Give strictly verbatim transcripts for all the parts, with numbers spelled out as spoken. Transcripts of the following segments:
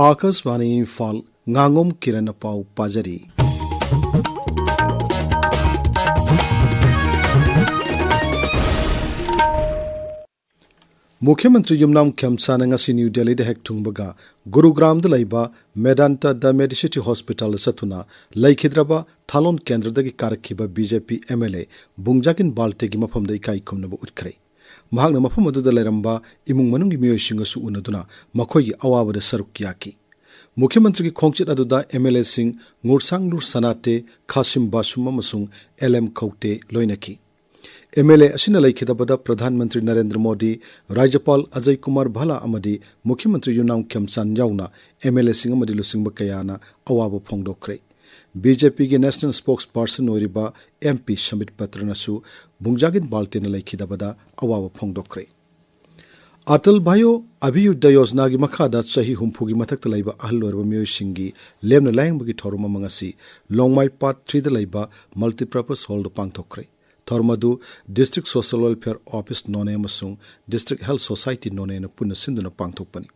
ꯑꯥꯀꯥꯁꯕꯥꯅꯤ ꯏꯝꯐꯥꯜ, ꯉꯥꯉꯣꯝ ꯀꯤꯔꯟꯅ ꯄꯥꯎ ꯄꯥꯖꯔꯤ꯫ ꯃꯨꯈ꯭ꯌ ꯃꯟꯇ꯭ꯔꯤ ꯌꯨꯝꯅꯥꯝ ꯈꯦꯝꯆꯥꯟꯅ ꯉꯁꯤ ꯅ꯭ꯌꯨ ꯗꯦꯜꯂꯤꯗ ꯍꯦꯛ ꯊꯨꯡꯕꯒ ꯒꯨꯔꯨꯒ꯭ꯔꯥꯝꯗ ꯂꯩꯕ ꯃꯦꯗꯥꯟꯇ ꯗ ꯃꯦꯗꯤꯁꯤꯇꯤ ꯍꯣꯁꯄꯤꯇꯥꯜꯗ ꯆꯠꯇꯨꯅ ꯂꯩꯈꯤꯗ꯭ꯔꯕ ꯊꯥꯂꯣꯟ ꯀꯦꯟꯗ꯭ꯔꯗꯒꯤ ꯀꯥꯔꯛꯈꯤꯕ B J P M L A ꯕꯨꯡꯖꯥꯒꯤꯟ ꯕꯥꯜꯇꯦꯒꯤ ꯃꯐꯝꯗ ꯏꯀꯥꯏ ꯈꯨꯝꯅꯕ ꯎꯠꯈ꯭ꯔꯦ꯫ ꯃꯍꯥꯛꯅ ꯃꯐꯝ ꯑꯗꯨꯗ ꯂꯩꯔꯝꯕ ꯏꯃꯨꯡ ꯃꯅꯨꯡꯒꯤ ꯃꯤꯑꯣꯏꯁꯤꯡꯒꯁꯨ ꯎꯅꯗꯨꯅ ꯃꯈꯣꯏꯒꯤ ꯑꯋꯥꯕꯗ ꯁꯔꯨꯛ ꯌꯥꯈꯤ꯫ ꯃꯨꯈ꯭ꯌ ꯃꯟꯇ꯭ꯔꯤꯒꯤ ꯈꯣꯡꯆꯠ ꯑꯗꯨꯗ ꯑꯦꯝ ꯑꯦꯜ ꯑꯦꯁꯤꯡ ꯉꯨꯔꯁꯥꯡꯂꯨꯔ ꯁꯅꯥꯇꯦ, ꯈꯥꯁꯤꯝ ꯕꯥꯁꯨꯝ ꯑꯃꯁꯨꯡ ꯑꯦꯜ ꯑꯦꯝ ꯈꯧꯇꯦ ꯂꯣꯏꯅꯈꯤ꯫ ꯑꯦꯝ ꯑꯦꯜ ꯑꯦ ꯑꯁꯤꯅ ꯂꯩꯈꯤꯗꯕꯗ ꯄ꯭ꯔꯙꯥꯟ ꯃꯟꯇ꯭ꯔꯤ ꯅꯔꯦꯟꯗ꯭ꯔ ꯃꯣꯗꯤ, ꯔꯥꯖ꯭ꯌꯄꯥꯜ ꯑꯖꯌ ꯀꯨꯃꯥꯔ ꯚꯜꯂꯥ ꯑꯃꯗꯤ ꯃꯨꯈ꯭ꯌ ꯃꯟꯇ꯭ꯔꯤ ꯌꯨꯝꯅꯥꯝ ꯈꯦꯝꯆꯥꯟ ꯌꯥꯎꯅ ꯑꯦꯝ ꯑꯦꯜ ꯑꯦꯁꯤꯡ ꯑꯃꯗꯤ ꯂꯨꯆꯤꯡꯕ ꯀꯌꯥꯅ ꯑꯋꯥꯕ ꯐꯣꯡꯗꯣꯛꯈ꯭ꯔꯦ꯫ ꯕꯤ ꯖꯦ ꯄꯤꯒꯤ ꯅꯦꯁꯅꯦꯜ ꯁ꯭ꯄꯣꯛꯁ ꯄꯔꯁꯟ ꯑꯣꯏꯔꯤꯕ ꯑꯦꯝ ꯄꯤ ꯁꯃꯤꯠ ꯄꯇ꯭ꯔꯅꯁꯨ ꯕꯨꯡꯖꯥꯒꯤꯟ ꯕꯥꯜꯇꯦꯅ ꯂꯩꯈꯤꯗꯕꯗ ꯑꯋꯥꯕ ꯐꯣꯡꯗꯣꯛꯈ꯭ꯔꯦ꯫ ꯑꯇꯜ ꯚꯥꯌꯣ ꯑꯚꯤꯌꯨꯗ ꯌꯣꯖꯅꯥꯒꯤ ꯃꯈꯥꯗ ꯆꯍꯤ ꯍꯨꯝꯐꯨꯒꯤ ꯃꯊꯛꯇ ꯂꯩꯕ ꯑꯍꯜ ꯑꯣꯏꯔꯕ ꯃꯤꯑꯣꯏꯁꯤꯡꯒꯤ ꯂꯦꯝꯅ ꯂꯥꯌꯦꯡꯕꯒꯤ ꯊꯧꯔꯝ ꯑꯃ ꯉꯁꯤ ꯂꯣꯡꯃꯥꯏ ꯄꯥꯠ ꯊ꯭ꯔꯤꯗ ꯂꯩꯕ ꯃꯜꯇꯤꯄꯔꯄꯁ ꯍꯣꯜꯗ ꯄꯥꯡꯊꯣꯛꯈ꯭ꯔꯦ꯫ ꯊꯧꯔꯝ ꯑꯗꯨ ꯗꯤꯁꯇ꯭ꯔꯤꯛ ꯁꯣꯁꯤꯌꯦꯜ ꯋꯦꯜꯐꯤꯌꯔ ꯑꯣꯐꯤꯁ ꯅꯣꯅꯦ ꯑꯃꯁꯨꯡ ꯗꯤꯁꯇ꯭ꯔꯤꯛ ꯍꯦꯜꯊ ꯁꯣꯁꯥꯏꯇꯤ ꯅꯣꯅꯦꯅ ꯄꯨꯟꯅ ꯁꯤꯟꯗꯨꯅ ꯄꯥꯡꯊꯣꯛꯄꯅꯤ꯫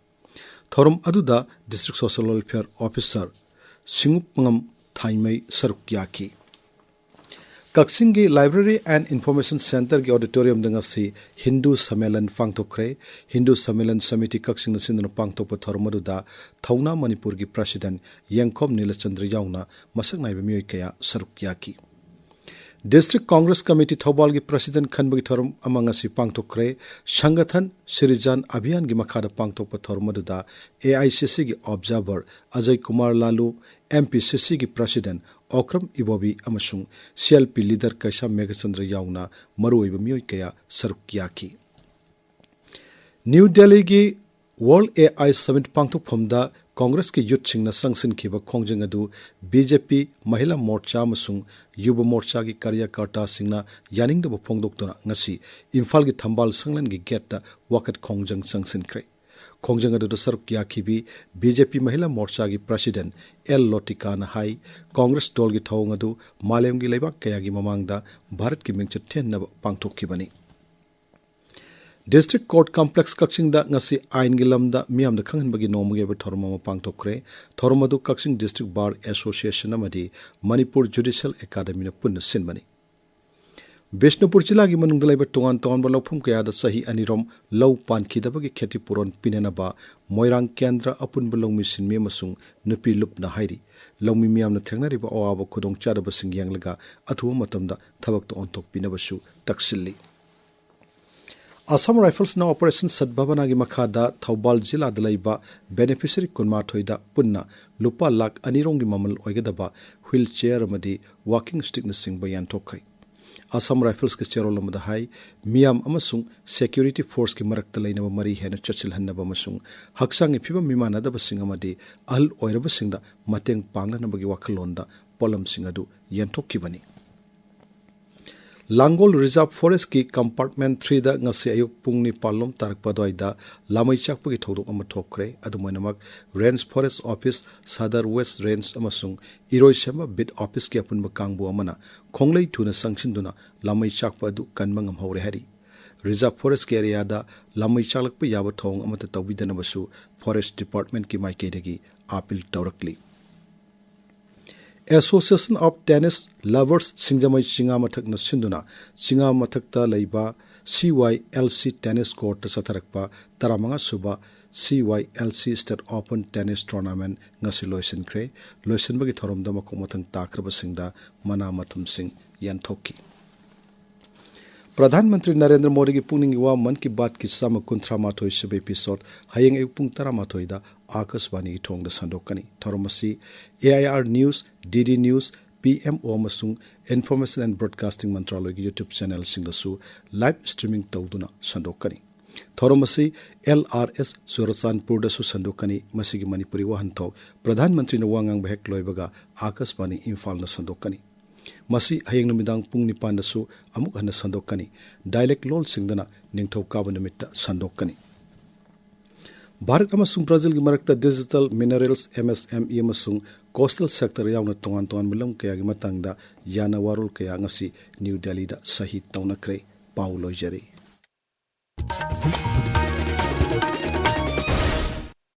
ꯊꯧꯔꯝ ꯑꯗꯨꯗ ꯗꯤꯁꯇ꯭ꯔꯤꯛ ꯁꯣꯁꯤꯌꯦꯜ ꯋꯦꯜꯐꯤꯌꯥꯔ ꯑꯣꯐꯤꯁꯥꯔ ꯁꯤꯡꯉꯨꯞꯃꯉꯝ ꯊꯥꯏꯃꯩ ꯁꯔꯨꯛ ꯌꯥꯈꯤ꯫ ꯀꯛꯆꯤꯡꯒꯤ Library and Information Centreꯒꯤ auditoriumꯗ ꯉꯁꯤ ꯍꯤꯟꯗꯨ ꯁꯝꯃꯦꯂꯟ ꯄꯥꯡꯊꯣꯛꯈ꯭ꯔꯦ꯫ ꯍꯤꯟꯗꯨ ꯁꯝꯃꯦꯂꯟ ꯁꯃꯤꯇꯤ ꯀꯛꯆꯤꯡꯅ ꯁꯤꯟꯗꯨꯅ ꯄꯥꯡꯊꯣꯛꯄ ꯊꯧꯔꯝ ꯑꯗꯨꯗ ꯊꯧꯅꯥ ꯃꯅꯤꯄꯨꯔꯒꯤ president ꯌꯦꯡꯈꯣꯝ ꯅꯤꯂꯆꯟꯗ꯭ꯔ ꯌꯥꯎꯅ ꯃꯁꯛ ꯅꯥꯏꯕ ꯃꯤꯑꯣꯏ ꯀꯌꯥ ꯁꯔꯨꯛ ꯌꯥꯈꯤ꯫ District Congress Committee ꯊꯧꯕꯥꯜꯒꯤ president ꯈꯟꯕꯒꯤ ꯊꯧꯔꯝ ꯑꯃ ꯉꯁꯤ ꯄꯥꯡꯊꯣꯛꯈ꯭ꯔꯦ꯫ ꯁꯪꯒꯊꯟ ꯁꯤꯔꯤꯖꯥꯟ ꯑꯚꯤꯌꯥꯟꯒꯤ ꯃꯈꯥꯗ ꯄꯥꯡꯊꯣꯛꯄ ꯊꯧꯔꯝ ꯑꯗꯨꯗ ꯑꯦ ꯑꯥꯏ ꯁꯤ ꯁꯤꯒꯤ observer Ajay Kumar ꯂꯥꯂꯨ, M P ꯁꯤ ꯁꯤꯒꯤ president ꯑꯣꯀ꯭ꯔꯝ ꯏꯕꯣꯕꯤ ꯑꯃꯁꯨꯡ ꯁꯤ ꯑꯦꯜ ꯄꯤ leader ꯀꯩꯁꯥꯝ ꯃꯦꯘꯆꯟꯗ꯭ꯔ ꯌꯥꯎꯅ ꯃꯔꯨꯑꯣꯏꯕ ꯃꯤꯑꯣꯏ ꯀꯌꯥ ꯁꯔꯨꯛ ꯌꯥꯈꯤ꯫ ꯅ꯭ꯌꯨ ꯗꯦꯜꯂꯤꯒꯤ World A I Summit ꯄꯥꯡꯊꯣꯛꯐꯝꯗ ꯀꯣꯡꯒ꯭ꯔꯦꯁꯀꯤ ꯌꯨꯠꯁꯤꯡꯅ ꯆꯪꯁꯤꯟꯈꯤꯕ ꯈꯣꯡꯖꯪ ꯑꯗꯨ ꯕꯤ ꯖꯦ ꯄꯤ, ꯃꯍꯤꯂꯥ ꯃꯣꯔꯆꯥ ꯑꯃꯁꯨꯡ ꯌꯨꯕ ꯃꯣꯔꯆꯥꯒꯤ ꯀꯥꯔꯌꯀꯔꯇꯥꯁꯤꯡꯅ ꯌꯥꯅꯤꯡꯗꯕ ꯐꯣꯡꯗꯣꯛꯇꯨꯅ ꯉꯁꯤ ꯏꯝꯐꯥꯜꯒꯤ ꯊꯝꯕꯥꯜ ꯁꯪꯂꯦꯟꯒꯤ ꯒꯦꯠꯇ ꯋꯥꯀꯠ ꯈꯣꯡꯖꯪ ꯆꯪꯁꯤꯟꯈ꯭ꯔꯦ꯫ ꯈꯣꯡꯖꯪ ꯑꯗꯨꯗ ꯁꯔꯨꯛ ꯌꯥꯈꯤꯕꯤ ꯕꯤ ꯖꯦ ꯄꯤ ꯃꯍꯤꯂꯥ ꯃꯣꯔꯆꯥꯒꯤ president ꯑꯦꯜ ꯂꯣꯇꯤꯀꯥꯅ ꯍꯥꯏ, ꯀꯣꯡꯒ꯭ꯔꯦꯁ ꯗꯣꯜꯒꯤ ꯊꯧꯑꯣꯡ ꯑꯗꯨ ꯃꯥꯂꯦꯝꯒꯤ ꯂꯩꯕꯥꯛ ꯀꯌꯥꯒꯤ ꯃꯃꯥꯡꯗ ꯚꯥꯔꯠꯀꯤ ꯃꯤꯡꯆꯠ ꯊꯤꯍꯟꯅꯕ ꯄꯥꯡꯊꯣꯛꯈꯤꯕꯅꯤ꯫ District Court Complex ꯀꯛꯆꯤꯡꯗ ꯉꯁꯤ ꯑꯥꯏꯟꯒꯤ ꯂꯝꯗ ꯃꯤꯌꯥꯝꯗ ꯈꯪꯍꯟꯕꯒꯤ ꯅꯣꯡꯃꯒꯤ ꯑꯣꯏꯕ ꯊꯧꯔꯝ ꯑꯃ ꯄꯥꯡꯊꯣꯛꯈ꯭ꯔꯦ꯫ ꯊꯧꯔꯝ ꯑꯗꯨ ꯀꯛꯆꯤꯡ District Bar Association ꯑꯃꯗꯤ ꯃꯅꯤꯄꯨꯔ Judicial Academyꯅ ꯄꯨꯟꯅ ꯁꯤꯟꯕꯅꯤ꯫ ꯕꯤꯁꯅꯨꯄꯨꯔ ꯖꯤꯂꯥꯒꯤ ꯃꯅꯨꯡꯗ ꯂꯩꯕ ꯇꯣꯉꯥꯟ ꯇꯣꯉꯥꯟꯕ ꯂꯧꯐꯝ ꯀꯌꯥꯗ ꯆꯍꯤ ꯑꯅꯤꯔꯣꯝ ꯂꯧ ꯄꯥꯟꯈꯤꯗꯕꯒꯤ ꯈꯦꯇꯤ ꯄꯨꯔꯣꯟ ꯄꯤꯅꯅꯕ ꯃꯣꯏꯔꯥꯡ ꯀꯦꯟꯗ꯭ꯔ ꯑꯄꯨꯟꯕ ꯂꯧꯃꯤ ꯁꯤꯟꯃꯤ ꯑꯃꯁꯨꯡ ꯅꯨꯄꯤ ꯂꯨꯞꯅ ꯍꯥꯏꯔꯤ꯫ ꯂꯧꯃꯤ ꯃꯤꯌꯥꯝꯅ ꯊꯦꯡꯅꯔꯤꯕ ꯑꯋꯥꯕ ꯈꯨꯗꯣꯡꯆꯥꯗꯕꯁꯤꯡ ꯌꯦꯡꯂꯒ ꯑꯊꯨꯕ ꯃꯇꯝꯗ ꯊꯕꯛꯇ ꯑꯣꯟꯊꯣꯛꯄꯤꯅꯕꯁꯨ ꯇꯛꯁꯤꯜꯂꯤ꯫ ꯑꯁꯥꯝ ꯔꯥꯏꯐꯜꯁꯅ ꯑꯣꯄꯔꯦꯁꯟ ꯁꯠꯚꯥꯕꯅꯥꯒꯤ ꯃꯈꯥꯗ ꯊꯧꯕꯥꯜ ꯖꯤꯂꯥꯗ ꯂꯩꯕ ꯕꯦꯅꯤꯐꯤꯁꯔꯤ ꯀꯨꯟꯃꯥꯊꯣꯏꯗ ꯄꯨꯟꯅ ꯂꯨꯄꯥ ꯂꯥꯈ ꯑꯅꯤꯔꯣꯝꯒꯤ ꯃꯃꯜ ꯑꯣꯏꯒꯗꯕ ꯍ꯭ꯋꯤꯜ ꯆꯦꯌꯔ ꯑꯃꯗꯤ ꯋꯥꯀꯤꯡ ꯁ꯭ꯇꯤꯛꯅꯆꯤꯡꯕ ꯌꯦꯟꯊꯣꯛꯈ꯭ꯔꯦ꯫ ꯑꯁꯥꯝ ꯔꯥꯏꯐꯜꯁꯀꯤ ꯆꯦꯔꯣꯜ ꯑꯃꯗ ꯍꯥꯏ, ꯃꯤꯌꯥꯝ ꯑꯃꯁꯨꯡ ꯁꯦꯀ꯭ꯌꯨꯔꯤꯇꯤ ꯐꯣꯔꯁꯀꯤ ꯃꯔꯛꯇ ꯂꯩꯅꯕ ꯃꯔꯤ ꯍꯦꯟꯅ ꯆꯠꯁꯤꯜꯍꯟꯅꯕ ꯑꯃꯁꯨꯡ ꯍꯛꯆꯥꯡꯒꯤ ꯐꯤꯕꯝ ꯃꯤꯃꯥꯟꯅꯗꯕꯁꯤꯡ ꯑꯃꯗꯤ ꯑꯍꯜ ꯑꯣꯏꯔꯕꯁꯤꯡꯗ ꯃꯇꯦꯡ ꯄꯥꯡꯅꯅꯕꯒꯤ ꯋꯥꯈꯜꯂꯣꯟꯗ ꯄꯣꯠꯂꯝꯁꯤꯡ ꯑꯗꯨ ꯌꯦꯟꯊꯣꯛꯈꯤꯕꯅꯤ꯫ ꯂꯥꯡꯒꯣꯜ Reserve Forestꯀꯤ Compartment threeꯗ ꯉꯁꯤ ꯑꯌꯨꯛ ꯄꯨꯡ ꯅꯤꯄꯥꯟ ꯂꯣꯝ ꯇꯥꯔꯛꯄ ꯑꯗꯨꯋꯥꯏꯗ ꯂꯥꯃꯩ ꯆꯥꯛꯄꯒꯤ ꯊꯧꯗꯣꯛ ꯑꯃ ꯊꯣꯛꯈ꯭ꯔꯦ꯫ ꯑꯗꯨꯝ ꯑꯣꯏꯅꯃꯛ, Range Forest Office, Sadar West Range ꯑꯃꯁꯨꯡ ꯏꯔꯣꯏꯁꯦꯝꯕ Beat Officeꯀꯤ ꯑꯄꯨꯟꯕ ꯀꯥꯡꯕꯨ ꯑꯃꯅ ꯈꯣꯡꯂꯩ ꯊꯨꯅ ꯆꯪꯁꯤꯟꯗꯨꯅ ꯂꯥꯃꯩ ꯆꯥꯛꯄ ꯑꯗꯨ ꯀꯟꯕ ꯉꯝꯍꯧꯔꯦ ꯍꯥꯏꯔꯤ꯫ Reserve Forestꯀꯤ ꯑꯦꯔꯤꯌꯥꯗ ꯂꯥꯃꯩ ꯆꯥꯛꯂꯛꯄ ꯌꯥꯕ ꯊꯧꯑꯣꯡ ꯑꯃꯠꯇ ꯇꯧꯕꯤꯗꯅꯕꯁꯨ Forest Departmentꯀꯤ ꯃꯥꯏꯀꯩꯗꯒꯤ ꯑꯥꯄꯤꯜ ꯇꯧꯔꯛꯂꯤ꯫ Association of Tennis Lovers Singjamei Chinga ꯃꯊꯛꯅ ꯁꯤꯟꯗꯨꯅ ꯆꯤꯉꯥ ꯃꯊꯛꯇ ꯂꯩꯕ C Y L C Tennis Courtꯇ ꯆꯠꯊꯔꯛꯄ ꯇꯔꯥꯃꯉꯥ ꯁꯨꯕ C Y L C State Open Tennis Tournament ꯉꯁꯤ ꯂꯣꯏꯁꯤꯟꯈ꯭ꯔꯦ꯫ ꯂꯣꯏꯁꯤꯟꯕꯒꯤ ꯊꯧꯔꯝꯗ ꯃꯈꯣꯡ ꯃꯊꯪ ꯇꯥꯈ꯭ꯔꯕꯁꯤꯡꯗ ꯃꯅꯥ ꯃꯊꯨꯝꯁꯤꯡ ꯌꯦꯟꯊꯣꯛꯈꯤ꯫ ꯄ꯭ꯔꯙꯥꯟ ꯃꯟꯇ꯭ꯔꯤ ꯅꯔꯦꯟꯗ꯭ꯔ ꯃꯣꯗꯤꯒꯤ ꯄꯨꯛꯅꯤꯡꯒꯤ ꯋꯥ ꯃꯟ ꯀꯤ ꯕꯥꯠꯀꯤ ꯆꯥꯝꯃ ꯀꯨꯟꯊ꯭ꯔꯥ ꯃꯥꯊꯣꯏ ꯁꯨꯕ episode ꯍꯌꯦꯡ ꯑꯌꯨꯛ ꯄꯨꯡ ꯇꯔꯥꯃꯥꯊꯣꯏꯗ ꯑꯥꯀꯥꯁꯕꯥꯅꯤꯒꯤ ꯊꯣꯡꯗ ꯁꯟꯗꯣꯛꯀꯅꯤ꯫ ꯊꯧꯔꯝ ꯑꯁꯤ A I R News, D D News, P M O ꯑꯃꯁꯨꯡ Information and Broadcasting ꯃꯟꯇ꯭ꯔꯥꯂꯣꯏꯒꯤ YouTube channelꯁꯤꯡꯗꯁꯨ live streaming ꯇꯧꯗꯨꯅ ꯁꯟꯗꯣꯛꯀꯅꯤ꯫ ꯊꯧꯔꯝ ꯑꯁꯤ L R S ꯆꯨꯔꯆꯥꯟꯄꯨꯔꯗꯁꯨ ꯁꯟꯗꯣꯛꯀꯅꯤ꯫ ꯃꯁꯤꯒꯤ ꯃꯅꯤꯄꯨꯔꯤ ꯋꯥꯍꯟꯊꯣꯛ ꯄ꯭ꯔꯙꯥꯟ ꯃꯟꯇ꯭ꯔꯤꯅ ꯋꯥ ꯉꯥꯡꯕ ꯍꯦꯛ ꯂꯣꯏꯕꯒ ꯑꯥꯀꯥꯁꯕꯥꯅꯤ ꯏꯝꯐꯥꯜꯅ ꯁꯟꯗꯣꯛꯀꯅꯤ꯫ ꯃꯁꯤ ꯍꯌꯦꯡ ꯅꯨꯃꯤꯗꯥꯡ ꯄꯨꯡ ꯅꯤꯄꯥꯟꯗꯁꯨ ꯑꯃꯨꯛ ꯍꯟꯅ ꯁꯟꯗꯣꯛꯀꯅꯤ꯫ Dialect ꯂꯣꯜꯁꯤꯡꯗꯅ ꯅꯤꯡꯊꯧꯀꯥꯕ ꯅꯨꯃꯤꯠꯇ ꯁꯟꯗꯣꯛꯀꯅꯤ꯫ ꯚꯥꯔꯠ ꯑꯃꯁꯨꯡ ꯕ꯭ꯔꯥꯖꯤꯜꯒꯤ ꯃꯔꯛꯇ digital minerals, M S M E ꯑꯃꯁꯨꯡ coastal sector ꯌꯥꯎꯅ ꯇꯣꯉꯥꯟ ꯇꯣꯉꯥꯟꯕ ꯂꯝ ꯀꯌꯥꯒꯤ ꯃꯇꯥꯡꯗ ꯌꯥꯅ ꯋꯥꯔꯣꯜ ꯀꯌꯥ ꯉꯁꯤ ꯅ꯭ꯌꯨ ꯗꯦꯜꯂꯤꯗ ꯁꯍꯤ ꯇꯧꯅꯈ꯭ꯔꯦ꯫ ꯄꯥꯎ ꯂꯣꯏꯖꯔꯦ꯫